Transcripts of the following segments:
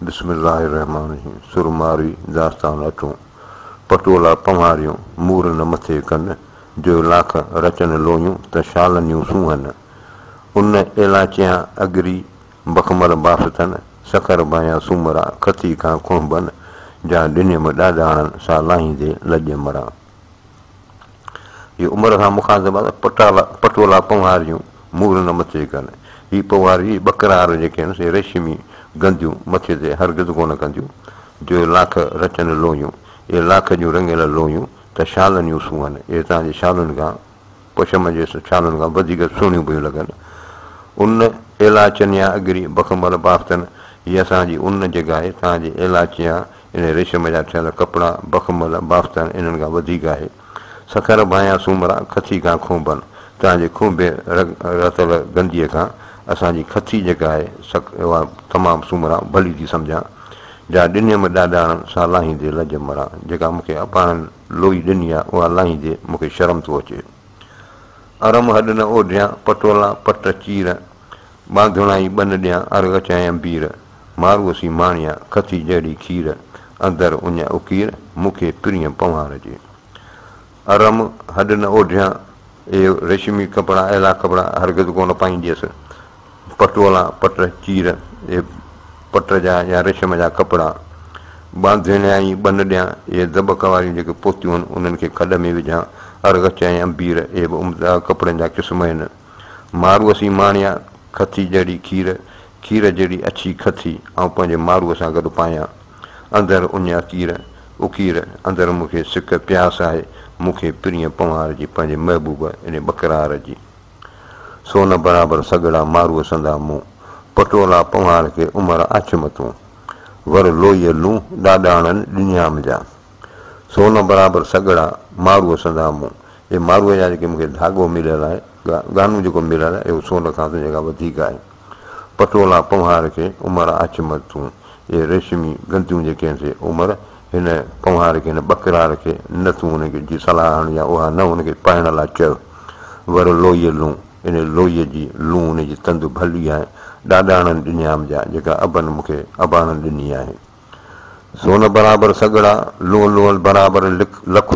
بسم الله الرحمٰن الرحيم سر ماروي داستان اٺون، پٽولا پنهواريون، مور نه مٿي ڪن، جو لاک رچن لويون ته شالنيون سونهن. ان ايلاچيان اڳري، بخمل بافتن، سکر ڀانيان سومرا، کٿي کان کهنبن، جا ڏنيم ڏاڏاڻن، سا لاهيندي لڄ مران. هي عمر کان مخاطب آهي ته پٽالا، پٽولا پنهواريون، مور نه مٿي ڪن. هي پنهواري، هي ٻڪرار جيڪي آهن سي ريشمي گنديون مٿي تي هرگز ڪونه ڪنديون، جو لاک رچن لويون، اهي لاک جون رڱيل لويون ته شالنيون سونهن، اهي توهان جي شالن کان، پشم جي شالن کان وڌيڪ سهڻيون پيون لڳن. ان ايلاچن يا اگري بخمل بافتن، هي اسان جي ان جيڪا آهي، توهان جي ايلاچيان انهي ريشم جا ٺهيل ڪپڙا، بخمل، بافتن انهن کان وڌيڪ آهي. سکر ڀانيان سومرا، کٿي کان کونبن. توهان جي کونبي رتل گنديء کان اسان جي کٿي جيڪا آهي، اها تمام سومرا ڀلي ٿي سمجهان. جا ڏنيم ڏاڏاڻن، سا لاهيندي لڄ مران. جيڪا مون کي اباڻن لوئي ڏني آهي، اها لاهيندي مون کي شرم ٿو اچي. ارم هڏ نه اوڍيان، پٽولا پٽ چير. ٻانڌڻائي ٻن ڏيان، ارغچ ۽ انبير، ماروء سين ماڻيان، کٿي جهڙي کير، اندر اڃ اڪير، مون کي پرينء پنهوار جي. ارم، هڏ نه اوڍيان، اهي ريشمي ڪپڙا، اهڙا ڪپڙا هرگز ڪونه پائينديس. پٽولا، پٽ، چير، اهي پٽ جا يا ريشم جا ڪپڙا. ٻانڌڻيائي ٻن ڏيان، اهي دٻڪ واريون جيڪي پوتيون آهن، انهن کي کڏ ۾ وجهان. ارغچ ۽ انبير، اهي به عمدا ڪپڙن جا قسم آهن. ماروء سين ماڻيا، کٿي جهڙي کير، کير جهڙي اڇي کٿي، آئون پنهنجي ماروء سان گڏ پايان. اندر اڃ اڪير، اڪير، اندر مون کي سڪ پياس آهي، مون کي پرينء پنهوار جي، پنهنجي محبوب يعني ٻڪرار جي. سون برابر سڳڙا ماروء سندا مون، پٽولا پنهوار کي عمر آڇم تون. ور لوئيء لون، ڏاڏاڻن ڏنيام جا. سون برابر سڳڙا، ماروء سندا مون. اهي ماروء جا جيڪي مون کي ڌاڳو مليل آهي، ڳانو جيڪو مليل آهي، اهو سون کان تنهنجي کان وڌيڪ آهي. پٽولا پنهوار کي، عمر آڇم تون. اهي ريشمي گنديون جيڪي آهن سي عمر هن پنهوار کي، هن ٻڪرار کي نه تون ان کي جي صلاح هڻ يا اها نه ان کي پائڻ لاء چئه. ور لوئيء لون، ان لوئيء جي لون ان جي تند ڀلي آهي. ڏاڏاڻن ڏنيام جا، جيڪا ابن مون کي اباڻن ڏني آهي. سون برابر سڳڙا، لون لون برابر لک،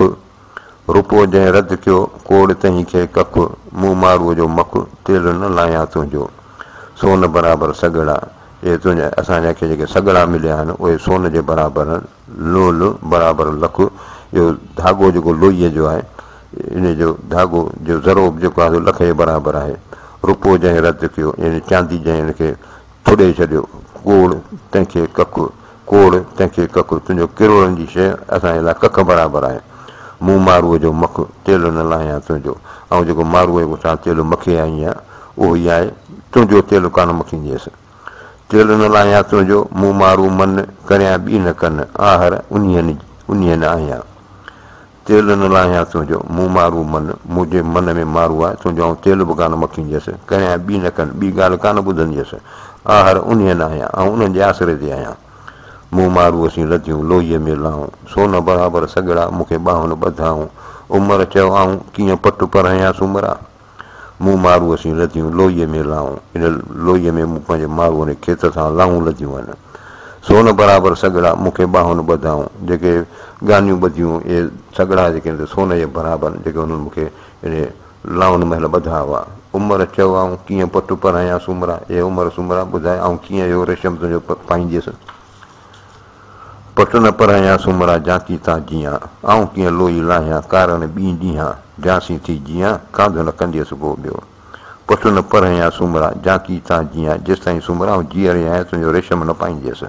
روپو جنهن رد ڪيو، ڪوڙ تنهين کي ڪک، مون ماروء جو مک، تيل نه لايان تنهنجو. سون برابر سڳڙا، اهي تنهنجا اسان جا کي جيڪي سڳڙا مليا آهن، اهي سون جي برابر آهن، لون لون برابر لک، اهو ڌاڳو جيڪو لوئيء جو آهي، انهيء جو ڌاڳو جو ذرو به جيڪو آهي سو لک جي برابر آهي. روپو جنهن رد ڪيو، يعني چاندي جنهن ان کي ٿڏي ڇڏيو، ڪوڙ تنهن کي ڪک، ڪوڙ تنهن کي ڪک، تنهنجو ڪروڙن جي شيء اسان جي لاء ڪک برابر آهي. مون ماروء جو مک، تيل نه لاهيان تنهنجو. آئون جيڪو ماروء جي پٺيان تيل مکي آئي آهيان، اهو ئي آهي، تنهنجو تيل ڪانه مکينديس. تيل نه لاهيان تنهنجو، مون مارو من، ڪريان ٻي نه ڪن، آهر انهيء نه آهيان. تيل نه لاهيان تنهنجو، مون مارو من، منهنجي من ۾ مارو آهي، تنهنجو آئون تيل به ڪانه مکينديس، ڪريان ٻي نه ڪن، ٻي ڳالهه ڪانه ٻڌنديس، آهر انهيء نه آهيان، آئون انهن جي آسري تي آهيان. مون ماروء سين لڌيون، لوئيء ۾ لائون، سون برابر سڳڙا، مون کي ٻانهن ٻڌائون، عمر چيو آئون، ڪيئن پٽ پرهيان سومرا؟ مون ماروء سين لڌيون، لوئيء ۾ لائون. ان لوئيء ۾ مون پنهنجي ماروء ني کيت سان لائون لڌيون آهن. سون برابر سڳڙا، مون کي ٻانهن ٻڌائون. جيڪي ڳانيون ٻڌيون، اهي سڳڙا جيڪي آهن سي سون جي برابر، جيڪي انهن مون کي انهي لائن مهل ٻڌا هئا. عمر چيو، آئون ڪيئن پٽ پرهيان سومرا؟ اي عمر سومرا، ٻڌاء، آئون ڪيئن اهو ريشم تنهنجو پائينديس؟ پٽ نه پرهيان سومرا جانڪي تان جيان، آئون ڪيئن لوئي لاهيان ڪارڻ ٻين ڏينهان، جانسين ٿي جيان، ڪانڌ نه ڪنديس ڪو ٻيو. پٽ نه پرهيان سومرا جانڪي تان جيان، جيستائين سومرا آئون جيئري آهيان تنهنجو ريشم نه پائينديس.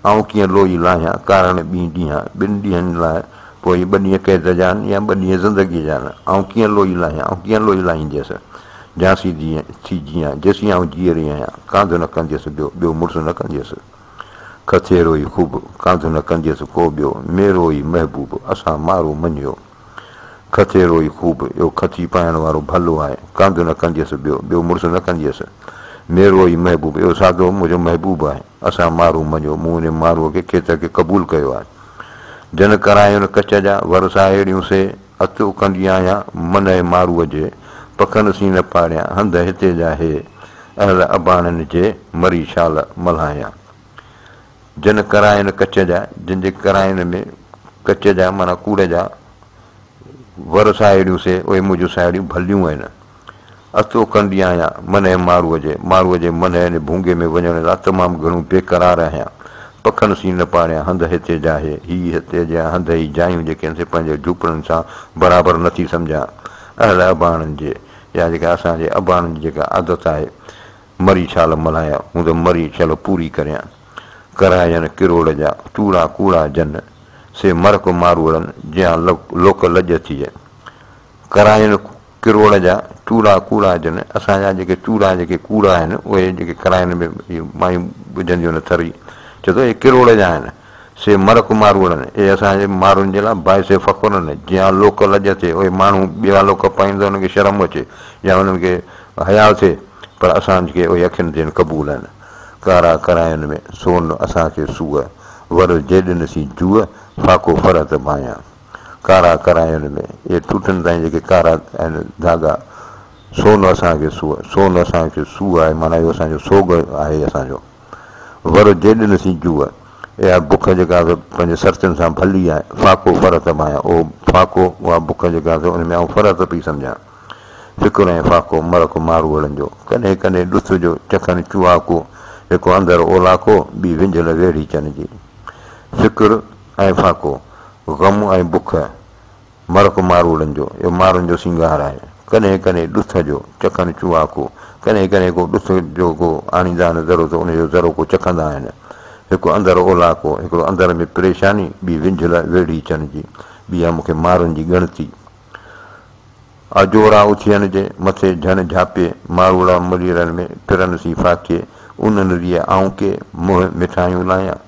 آئون ڪيئن لوئي لاهيان ڪارڻ ٻين ڏينهان، ٻن ڏينهن لاء پوء اهي ٻه ڏينهن قيد جا آهن يا ٻه ڏينهن زندگيء جا آهن، آئون ڪيئن لوئي لاهيان، آئون ڪيئن لوئي لاهينديس. جانسين ٿي جيان، جيسين آئون جيئري آهيان، ڪانڌ نه ڪنديس ٻيو، ٻيو مڙس نه ڪنديس. کٿيرو ئي خوب، ڪانڌ نه ڪنديس ڪو ٻيو، ميرو ئي محبوب، اسان مارو مڃيو. کٿيرو ئي خوب، اهو کٿي پائڻ وارو ڀلو آهي، ڪانڌ نه ڪنديس ٻيو، ٻيو مڙس نه ڪنديس. ميرو ئي محبوب، اهو سادو منهنجو محبوب آهي، اسان مارو مڃيو، مون ان ماروء کي کيت کي قبول ڪيو آهي. جن ڪرايون ڪچ جا، ور ساهيڙيون سي، ات اڪنڊي آهيان، منهه ماروء جي، پکن سين نه پاڙيان، هنڌ هتي جا هي. اهل اباڻن جي مري شال ملهايان. جن ڪرائن ڪچ جا، جن جي ڪرائن ۾ ڪچ جا معنيٰ ڪوڙ جا ور ساهيڙيون سي اهي منهنجون ساهيڙيون ڀليون آهن. اتو ڪنڊي آهيان، منهن ماروء جي، ماروء جي منهن ۽ ڀونگي ۾ وڃڻ لاء تمام گهڻو بيقرار آهيان. پکن سين نه پاڙيان، هنڌ هتي جا هي، هي هتي جا هنڌ هي جايون جيڪي آهن سي پنهنجي جهوپڙن سان برابر نه ٿي سمجهان. اهل اباڻن جي يا جيڪا اسان جي اباڻن جي جيڪا عادت آهي، مري ڇال ملهايان، هوند مري ڇل پوري ڪريان. ڪراين ڪروڙ جا، چوڙا ڪوڙا جن، سي مرڪ ماروئڙن، جيان لوڪ لڄ ٿئي. ڪراين ڪروڙ جا، چوڙا ڪوڙا جن، اسان جا جيڪي چوڙا جيڪي ڪوڙا آهن، اهي جيڪي ڪراين ۾ مايون وجهنديون آهن ٿري، چئي ٿو اهي ڪروڙ جا آهن. سي مرڪ ماروئڙن، اهي اسان جي مارون جي لاء باعث فخر آهن، جيان لوڪ لڄ ٿئي، اهي ماڻهو ٻيا لوڪ پائين ته انهن کي شرم اچي يا انهن کي حياء ٿئي، پر اسان کي اهي اکين تي قبول آهن. ڪارا ڪراين ۾، سون اسان کي سوء، ور جيڏن سين جوء، فاقو فرحت ڀانيان. ڪارا ڪراين ۾، اهي ٺوٺن تائين جيڪي ڪارا آهن ڌاڳا، سون اسان کي سوء، سون اسان کي سوء آهي، معنيٰ اهو اسان جو سوڳ آهي اسان جو. ور جيڏن سين جوء، اها بک جيڪا سو پنهنجي سرتين سان ڀلي آهي، فاقو فرحت ڀانيان، اهو فاقو، اها بک جيڪا سو ان ۾ آئون فرحت پئي سمجهان. فڪر ۽ فاقو، مرڪ ماروئڙن جو، ڪڏهن ڪڏهن ڏٿ جو چکن چوهاڪو، هڪ اندر اولاڪو، ٻي وينجهل ويڙهيچن جي. فڪر ۽ فاقو، غم ۽ بک، مرڪ ماروئڙن جو، اهو مارن جو سينگار آهي. ڪڏهن ڪڏهن ڏٿ جو چکن چوهاڪو، ڪڏهن ڪڏهن ڪو ڏٿ جو ڪو آڻيندا آهن ذرو ته ان جو ذرو ڪو چکندا آهن. هڪ اندر اولاڪو، هڪڙو اندر ۾ پريشاني، ٻي وينجهل ويڙهيچن جي، ٻي آ مون کي مارن جي ڳڻتي. اجورا اٿين جي مٿي جهڻ جهاپي، ماروئڙا مليرن ۾ ڦرن سين ڦاڪي، انهن ريء آئون ڪي منهن مٺايون لايان.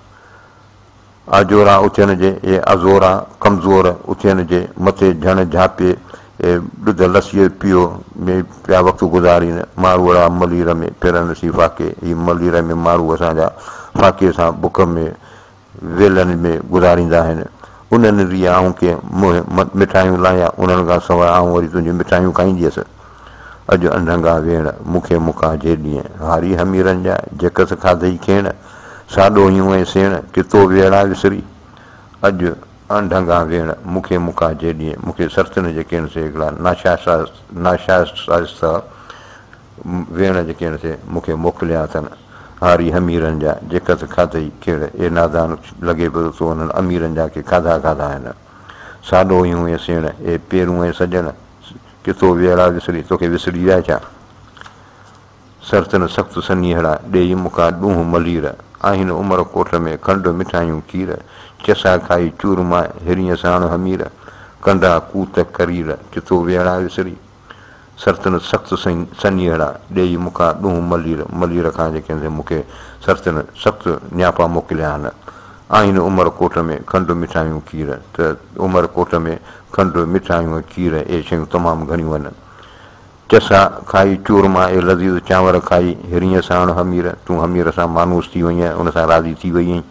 اجورا اٿين جي، اي ازورا، ڪمزور، اٿين جي مٿي جهڻ جهاپي، اي ڏڌ لسيء پيو ۾ پيا وقت گذارين، ماروئڙا ملير ۾ ڦرن سين ڦاڪي، هي ملير ۾ مارو اسان جا ڦاڪي سان بک ۾ ويلن ۾ گذاريندا آهن. انهن ريء آئون ڪي منهن مٺايون لايان، انهن کان سواء آئون وري تنهنجون مٺايون کائينديس. اڄ انڍنگا ويڻ، مون کي مڪان جيڏينء، هاري هميرن جا، جيڪس کاڌئي کيڻ، ساڏوهيون ۽ سيڻ، ڪتو ويڙا وسري. اڄ انڍنگا ويڻ، مون کي مڪان جيڏينء، مون کي سرتين جي ڪين سي هڪڙا ناشائستا ويڻ جيڪي آهن سي مون کي موڪليا اٿن. هاري هميرن جا، جيڪس کاڌئي کيڙ، اي نادان لڳي پيو ته تو انهن اميرن جا ڪي کاڌا کاڌا آهن. ساڏوهيون ۽ سيڻ، اي پيرون ۽ سڄڻ، ڪٿو ويئڙا وسري، توکي وسري ويا ڇا؟ سرتن سخت سنيهڙا، ڏيئي مون کان ڏونهه ملير، آهن عمر ڪوٽ ۾، کنڊ مٺايون کير، چسا کائي چورما، هرينء ساڻ همير، ڪنڊا ڪوت ڪرير، ڪٿو ويئڙا وسري. سرتن سخت سنيهڙا، ڏيئي مون کان ڏونهه ملير، ملير کان جيڪي آهن سي مون کي سرتن سخت نياپا موڪليا آهن. آهن عمر ڪوٽ ۾، کنڊ مٺايون کير، ته عمر ڪوٽ ۾ کنڊ، مٺايون ۽ کير اهي شيون تمام گهڻيون آهن. چسا کائي چورما اهي لذيذ چانور کائي، هرينء ساڻ همير، تون همير سان مانوس ٿي وئين ۽ ان سان راضي ٿي وئين.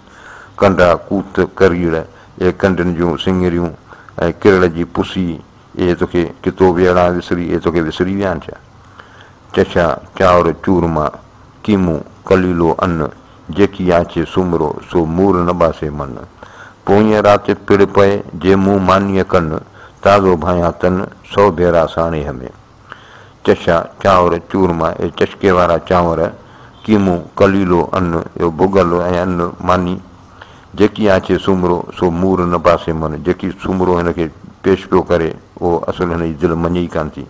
ڪنڊا، ڪوت، ڪريڙ، اهي ڪنڊن جون سڱريون ۽ ڪرڙ جي پسي، اهي توکي ڪتو ويئڙا وسري، اهي توکي وسري ويا آهن ڇا؟ چشا، چانور، چورما، قيمون، قليلو ان، جيڪي آڇي سومرو، سو مور نه باسي من. پوئينء رات پڙ پئي، جي مون مانيء ڪن، تازو ڀانيان تن، سو ڀيرا ساڻيهه ۾. چشا، چانور، چورما، اهي چشڪي وارا چانور، قيمون، قليلو ان، اهو ڀڳل ۽ ان، ماني. جيڪي آڇي سومرو، سو مور نه باسي من. جيڪي سومرو هن کي پيش پيو ڪري، اهو اصل هن جي دل مڃي ئي ڪانه ٿي.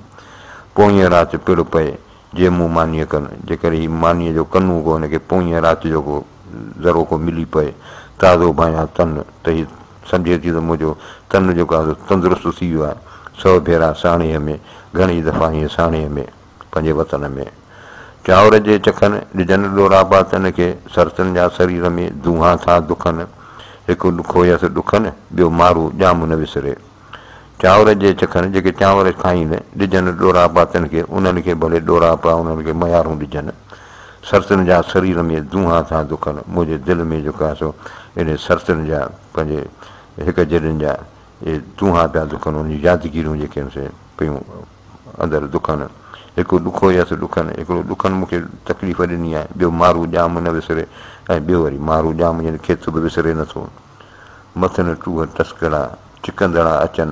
پوئينء رات پڙ پئي، جي مون مانيء ڪن. جيڪڏهن هي مانيء جو ڪنو ڪو هن کي پوئينء رات جو ڪو ذرو ڪو ملي پئي، تازو ڀانيان تن، ته هي سمجهي ٿي ته منهنجو تن جيڪو آهي سو تندرست ٿي ويو آهي. سو ڀيرا ساڻيهه ۾، گهڻي دفعا هيئن ساڻيهه ۾، پنهنجي وطن ۾. چانور جي چکن، ڏجن ڏوراپا تن کي، سرتن جا سرير ۾، دونهان ٿا دکن. هڪ ڏکويس ڏکن، ٻيو مارو ڄام نه وسري. چانور جي چکن، جيڪي چانور کائين، ڏجن ڏوراپا تن کي، انهن کي ڀلي ڏوراپا، انهن کي ميارون ڏجن. سرتن جا سرير ۾، دونهان ٿا دکن. منهنجي دل ۾ جيڪو آهي سو انهي سرتن جا پنهنجي هڪ جيڏن جا اهي دونهان پيا دکن، انهن جون يادگيريون جيڪي آهن سي پيون اندر دکن. هڪ ڏکويس ڏکن، هڪڙو ڏکن مون کي تڪليف ڏني آهي، ٻيو مارو ڄام نه وسري ۽ ٻيو وري مارو ڄام يعني کيت به وسري نٿو. مٿن ٽوهه ٽسڪڙا، چڪندڙا اچن.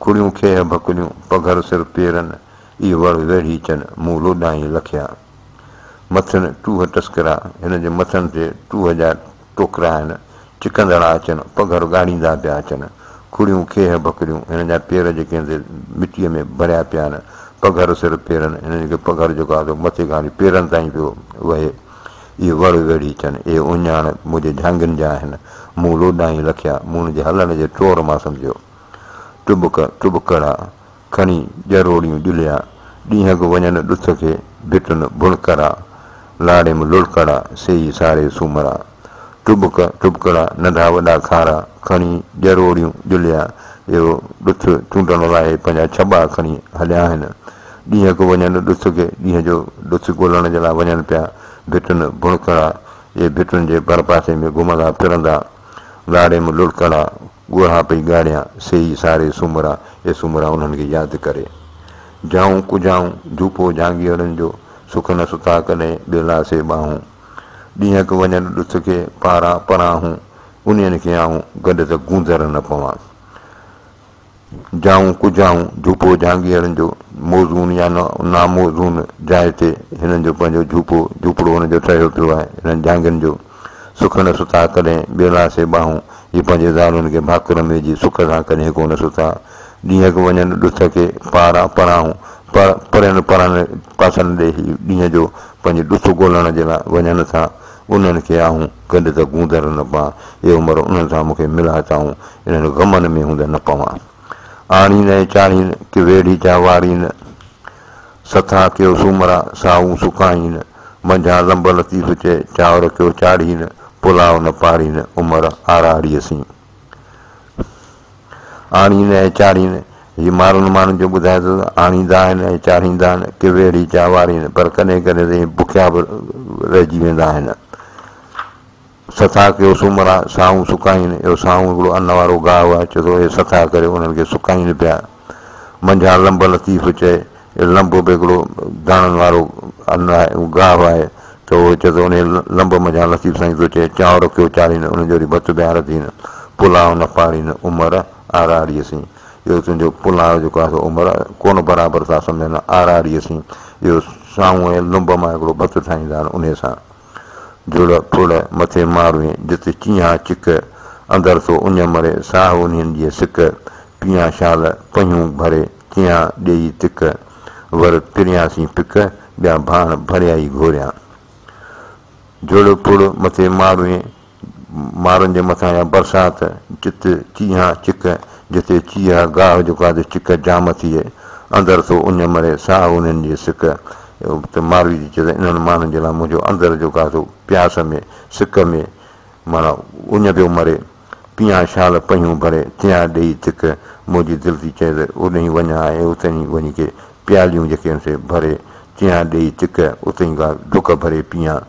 کڙيون کيهه ڀڪليون، پگهر سر پيرن، اي وڙ ويڙهيچن، مون لوڏائين لکيا. مٿن ٽوهه ٽسڪرا، هن جي مٿن تي ٽوهه جا ٽوڪرا آهن، چڪندڙا اچن، پگهر ڳاڙيندا پيا اچن. کڙيون کيهه ڀڪريون، هن جا پير جيڪي آهن سي مٽيء ۾ ڀريا پيا آهن، پگهر سر پيرن، هنن کي پگهر جيڪو آهي سو مٿي کان وٺي پيرن تائين پيو وهي. اهي وڙ ويڙهيچن، اهي اهڃاڻ منهنجي جهانگين جا آهن، مون لوڏائين لکيا، مون هن جي هلڻ جي ٽور مان سمجهيو. ٽٻڪ ٽٻڪڙا، کڻي ڄروڙيون ڄليا، ڏينهن به وڃن ڏٿ کي، ڀٽن ڀڻڪرا، لاڙيم لڙڪڙا، سيئي ساري سومرا. ٽٻڪ ٽٻڪڙا، ننڍا وڏا کارا، کڻي ڄروڙيون ڄليا، اهو ڏٿ چونڊڻ لاء پنهنجا ڇٻا کڻي هليا آهن. ڏينهن به وڃن ڏٿ کي، ڏينهن جو ڏٿ ڳولڻ جي لاء وڃن پيا، ڀٽن ڀڻڪڙا، اهي ڀٽن جي ڀرپاسي ۾ گهمندا ڦرندا، لاڙيم لڙڪڙا، ڳوڙها پئي ڳاڙيان، سي ئي ساري سومرا، اي سومرا انهن کي ياد ڪري. جائون ڪجائون، جهوپو جهانگيئڙن جو، سک نه ستا ڪڏهن، ٻيلا سي ٻانهون. ڏينهن ڪ وڃن ڏٿ کي، پاران پرانهون، انهين کي آئون، گڏ ته گوندر نه پوان. جائون ڪجائون، جهوپو جهانگيئڙن جو، موزون يا ناموزون جاء تي، هنن جو پنهنجو جهوپو، جهوپڙو هن جو ٺهيو پيو آهي، هنن جهانگين جو. سک نه ستا ڪڏهن، ٻيلا سي ٻانهون، هي پنهنجي زالن کي ڀاڪر ۾ وجهي سک سان ڪڏهن ڪونه ستا. ڏينهن ڪ وڃن ڏٿ کي، پاران پرانهون، پر پرين پرن پاسن ڏي هي ڏينهن جو پنهنجي ڏٿ ڳولڻ جي لاء وڃن ٿا، انهن کي آئون گڏ ته گوندر نه پان، اي عمر انهن سان مون کي ملاء ته آئون انهن غمن ۾ هوند نه پوان. آڻين ۽ چاڙهين، ڪي ويڙهيچا وارين. سٿا ڪيو سومرا، سائون سڪائين، منجهان لنب لطيف چئي، چانور ڪيو چاڙهين، پلاء نه پاڙين، عمر آراڙيء سين. آڻين ۽ چاڙهين، هي مارن ماڻهن جو ٻڌائي ٿو ته آڻيندا آهن ۽ چاڙهيندا آهن، ڪي ويڙهي چانوارين، پر ڪڏهن ڪڏهن ته ائين بکيا به رهجي ويندا آهن. سٿا ڪيو سومرا، سائون سڪائين، اهو سائون هڪڙو ان وارو گاهه آهي، چئي ٿو اهي سٿا ڪري انهن کي سڪائين پيا. منجهان لنب لطيف چئي، اهو لنب به هڪڙو داڻن وارو ان آهي، گاهه آهي، ته اهو چئي ٿو انهيء لنب منجهان لطيف سائين ٿو چئي، چانور ڪيو چاڙهين، ان جو وري ڀت بيهار ٿين، پلاء نه پاڙين، عمر آراڙيء سين. اهو تنهنجو پلاء جيڪو آهي سو عمر ڪونه برابر ٿا سمجهن، آراڙيء سين. اهو سائون ۽ لنب مان هڪڙو ڀت ٺاهيندا آهن، انهيء سان. جڙ ڦڙ مٿي ماروين، جت چينهان چڪ، اندر ٿو اڃ مري، ساهه انهين جي سڪ، پيان شال پهيون ڀري، چيان ڏيئي تڪ، ور پريان سين پڪ، ٻيا ڀاڻ ڀريائي گهوريان. جڙ ڦڙ مٿي ماروين، مارن جي مٿان يا برسات، جت چينهان چڪ، جتي چيها گاهه جو ڪا چڪ جام ٿئي، اندر ٿو اڃ مري، ساهه انهن جي سڪ، ته ماروي ٿي چئي ته انهن ماڻهن جي لاء منهنجو اندر جو ڪا ٿو پياس ۾، سڪ ۾، معنيٰ اڃ پيو مري، پيان شال پهيون ڀري، تيان ڏيئي تڪ، منهنجي دل ٿي چئي ته اوڏهين وڃان ۽ اتهين وڃي ڪي پياليون جيڪي آهن سي ڀري، تيان ڏيئي تڪ، اتهين ڪا ڍڪ ڀري پيان.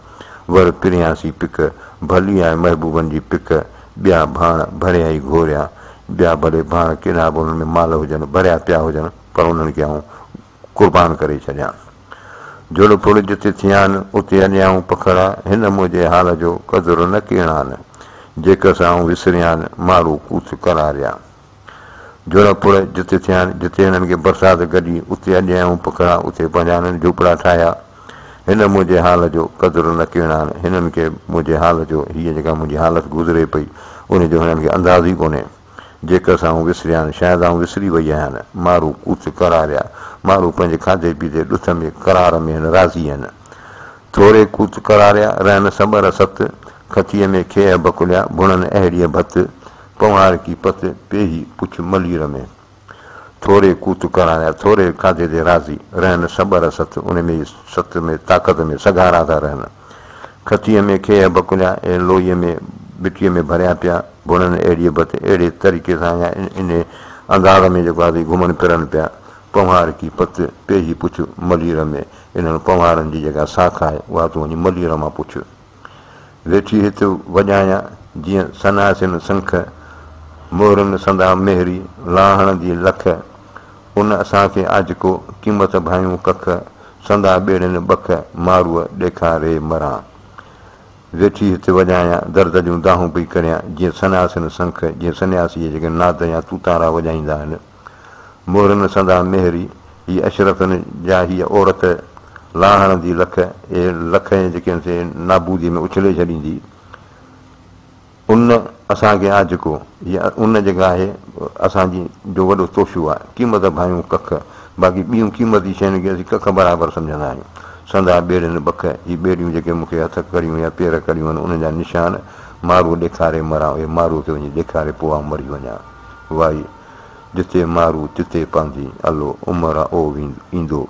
ور پريان سين پڪ، ڀلي آء محبوبن جي پڪ، ٻيا ڀاڻ ڀريائي گهوريان، ٻيا ڀلي ڀاڻ ڪيڏا به انهن ۾ مال هجن، ڀريا پيا هجن، پر انهن کي آئون قربان ڪري ڇڏيان. جڙ ڦڙ جتي ٿيان، اتي اڏيائون پکڙا، هن منهنجي حال جو قدر نه ڪيڻان، جيڪس آئون وسريان، مارو ڪوت قراريان. جڙ ڦڙ جتي ٿيان، جتي هنن کي برسات گڏي، اتي اڏيائون پکڙا، اتي پنهنجا هنن جهوپڙا ٺاهيا. هن منهنجي حال جو قدر نه ڪيڻان، هنن کي منهنجي حال جو، هيء جيڪا منهنجي حالت گذري پئي، ان جو هنن کي انداز ئي ڪونهي. جيڪس آئون وسريان، شايد آئون وسري وئي آهيان. مارو ڪوت قراريا، مارو پنهنجي کاڌي پيتي ڏٿ ۾ قرار ۾ هن راضي آهن. ٿوري ڪوت قراريا، رهن سٻر ست، کٿيء ۾ کيهه بڪليا، ڀڻن اهڙيء ڀت، پنهوارڪي پت، پيهي پڇ ملير ۾. ٿوري ڪوت قراريا، ٿوري کاڌي تي راضي، رهن سٻر ست، ان ۾ ئي ست ۾ طاقت ۾ سگهارا ٿا رهن. کٿيء ۾ کيهه بڪليا، ۽ لوئيء ۾ مٽيء ۾ ڀريا پيا، ڀڻن اهڙيء ڀت، اهڙي طريقي سان يا انهيء انداز ۾ جيڪو آهي سي گهمن ڦرن پيا. پنهوارڪي پت، پيهي پڇ ملير ۾، انهن پنهوارن جي جيڪا ساک آهي، اها تون وڃي ملير مان پڇ. ويٺي هت وڄايان، جيئن سناسين سنک، مهرن سندا مهري، لاهڻ the lakh, ان اسان کي آجڪو، قيمت ڀانيون ڪک، سندا ٻيڙين ٻک، ماروء ڏيکاري مران. ويٺي هت وڄايان، درد جون دانهون پئي ڪريان، جيئن سنياسين سنک، جيئن سنياسي جيڪي ناد يا توتارا وڄائيندا آهن. مهرن سندا مهري، هي اشرفن جا هيء عورت لاهڻ the لک، اهي لک جيڪي آهن سي نابوديء ۾ اڇلي ڇڏيندي. ان اسان کي آ جيڪو، هيء ان جيڪا آهي، اسان جي جو وڏو توشو آهي. قيمت ڀانيون ڪک، باقي ٻيون قيمتي شين کي اسين ڪک برابر سمجهندا آهيون. سندا ٻيڙين ٻک، هي ٻيڙيون جيڪي مون کي هٿ ڪڙيون يا پير ڪڙيون آهن، انهن جا نشان ماروء ڏيکاري مران، اهي ماروء کي وڃي ڏيکاري پوء آئون مري وڃان. وائي، جتي مارو تتي پانڌي، الو عمر او ايندو.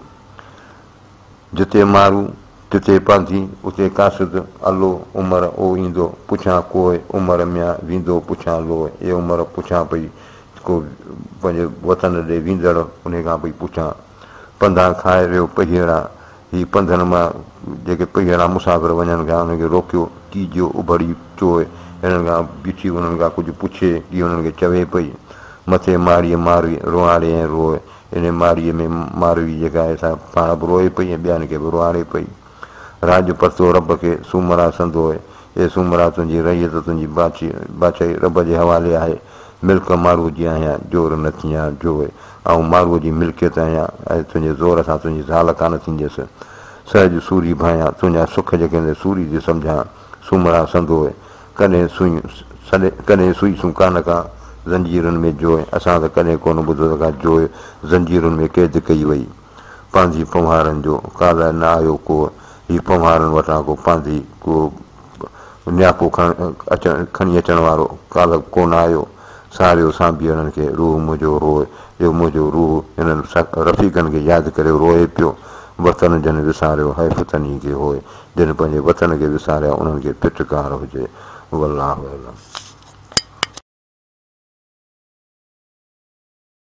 جتي مارو تتي پانڌي، اتي قاصد، الو عمر او ايندو. پڇان ڪوء عمر ميان، ويندو پڇان لوء. اي عمر پڇان پئي ڪو پنهنجي وطن ڏي ويندڙ، انهي کان پئي پڇان. پنڌان کائي رهيو پهيئڙا، هي پنڌن مان جيڪي پهيئڙا مسافر وڃن کان انهن کي روڪيو، ڪيجيو اڀڙي چوء، هنن کان بيٺي انهن کان ڪجهه پڇي، ڪي انهن کي چوي پئي. مٿي ماڙيء ماروي، روئاڙي ۽ روء، انهيء ماڙيء ۾ ماروي جيڪا آهي سا پاڻ به روئي پئي ۽ ٻين کي به روئاڙي پئي. راڄ پرتو رب کي، سومرا سندوء، اي سومرا تنهنجي رعيت تنهنجي بادشاهي رب جي حوالي آهي. ملڪ ماروء جي آهيان، زور نه ٿيان جوء. آئون ماروء جي ملڪيت آهيان ۽ تنهنجي زور سان تنهنجي زال ڪانه ٿينديس. سهج سوري ڀانيان، تنهنجا سک جيڪي آهن سي سوري ٿي سمجهان. سومرا سندوء، ڪڏهن سوئي ڪڏهن سوئي سون ڪانه ڪا زنجيرن ۾ جوء، اسان ته ڪڏهن ڪونه ٻڌو ته ڪا جوء زنجيرن ۾ قيد ڪئي وئي. پانڌي پنهوارن جو ڪالهه نه آيو ڪو، هي پنهوارن وٽان ڪو پانڌي ڪو نياپو کڻي اچڻ وارو ڪالهه ڪونه آيو. ساريو سانڀيئڙن کي روح منهنجو روء، اهو منهنجو روح هنن رفيقن کي ياد ڪري روئي پيو. وطن جن وساريو حيف تنهي کي هوء، جن پنهنجي وطن کي وساريا انهن کي ڦٽڪار هجي. والله اعلم.